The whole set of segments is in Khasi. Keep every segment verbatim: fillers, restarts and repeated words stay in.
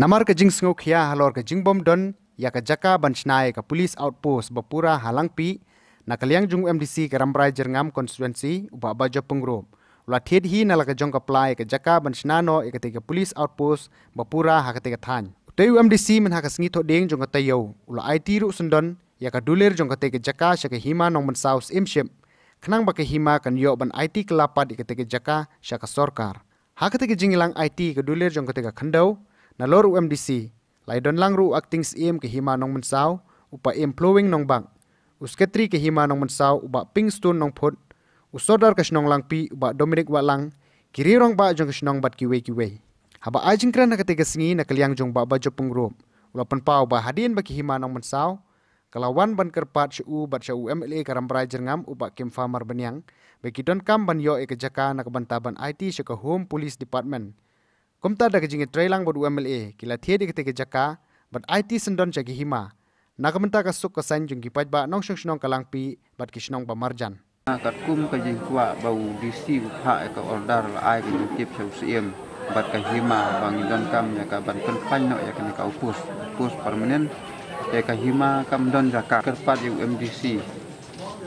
Namar ka jingsngewkhia halor ka jingbym don ïa ka jaka ban shna ïa ka police outpost ba pura ha Langpih, na ka liang jong u M D C ka Rambrai Jyrngam constituency, u Bah Bajop Pyngrope, u la thied hi na la ka jong ka pla ïa ka jaka ban shna noh ïa katei ka police outpost ba pura ha katei ka thaiñ. Utei u M D C mynha ka sngi Thohdieng jong ka taïew u la aiti ruh syndon ïa ka dulir jong katei ka jaka sha ka Hima Nongmynsaw Syiemship, khnang ba ka Hima kan ïoh ban aiti kylla pat ïa katei ka jaka sha ka sorkar. Ha katei ka jingïalang aiti ka dulir jong katei ka khyndew, nalor u M D C, la ïadon lang ruh u Acting Syiem ka Hima Nongmynsaw, u Paiem Phlowing Nongbak, u Secretary ka Hima Nongmynsaw, u Bah Pingstone Nongphut, u Sordar ka shnong Langpih, u Bah Dominic Wahlang, ki riew rangbah jong ka shnong bad kiwei kiwei. Haba ai jingkren ha katei ka sngi na ka liang jong u Bah Bajop Pyngrope, u la pynpaw ba hadien ba ka Hima Nongmynsaw ka la wan ban kyrpad sha u bad sha u M L A ka Rambrai Jyrngam, u Bah Kempha Marbaniang, ba ki donkam ban ïoh ïa ka jaka na ka bynta ban aiti sha ka Home Police Department. Kumta da ka jingïatreilang bad u M L A ki la thied ïa katei ka jaka bad aiti syndon sha ka Hima, na ka bynta ka suk ka saiñ jong ki paidbah nongshong shnong ka Langpih bad ki shnong ba marjan. Katkum ka jingkwah ba u D C u phah ïa ka order, la ai ka jingtip sha u Syiem bad ka Hima ba ngi donkam ïa ka ban pynphai noh ïa kane ka outpost, post permanent. Te ka Hima kam don jaka. Kyrpad ïa u M D C,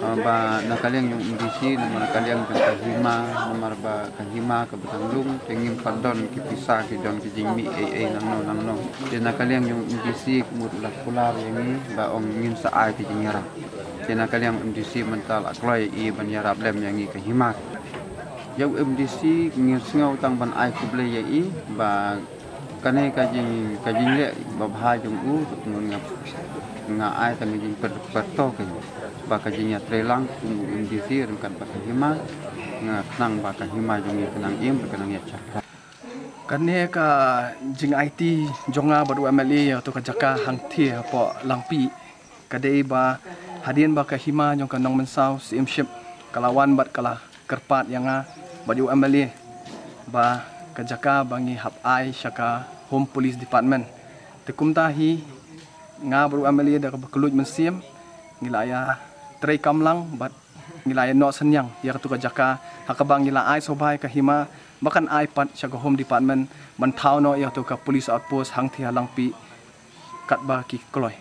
ah, ba na ka liang jong u M D C, namar na ka liang jong ka Hima, namar ba ka Hima kaba dang lung, te ngim pat don ki pisa, ki don ki jingmih ei ei nangno nangno. Te na ka liang jong u M D C ka mut la kular ïa ngi ba ong ngin sa ai ki jingïarap. Te na ka liang u M D C mynta la kloi ïa i ban ïarap lem ïa ngi ka Hima. Ïa u M D C ngin sngew tang ban ai khublei ïa i ba kane ka jing, ka jingleh babha jong u, nga, nga ai tang ka jingpyrto ka, ba ka jingïatreilang kum u M D C ryngkat bad ka Hima, nga khnang ba ka Hima jong ngi ka nang im, ka nang ïaid shaphrang. Kane ka jingaiti jong nga bad u M L A ïa kato ka jaka hangthie hapoh Langpih, ka dei ba hadien ba ka Hima jong ka Nongmynsaw Syiemship ka la wan bad ka la kyrpad ïa nga bad ïa u M L A ba ka jaka ba ngi hap ai sha ka Home Police Department. Te kumta hi nga bad u M L A da kaba kylluid mynsiem ngi la ïatreikam lang bad ngi la ïanoh synñiang ïa kato ka jaka ha kaba ngi la ai sngewbha ïa ka Hima ba kan ai pat sha ka Home Department ban thaw noh ïa kato ka police outpost hangthie ha Langpih katba ki kloi.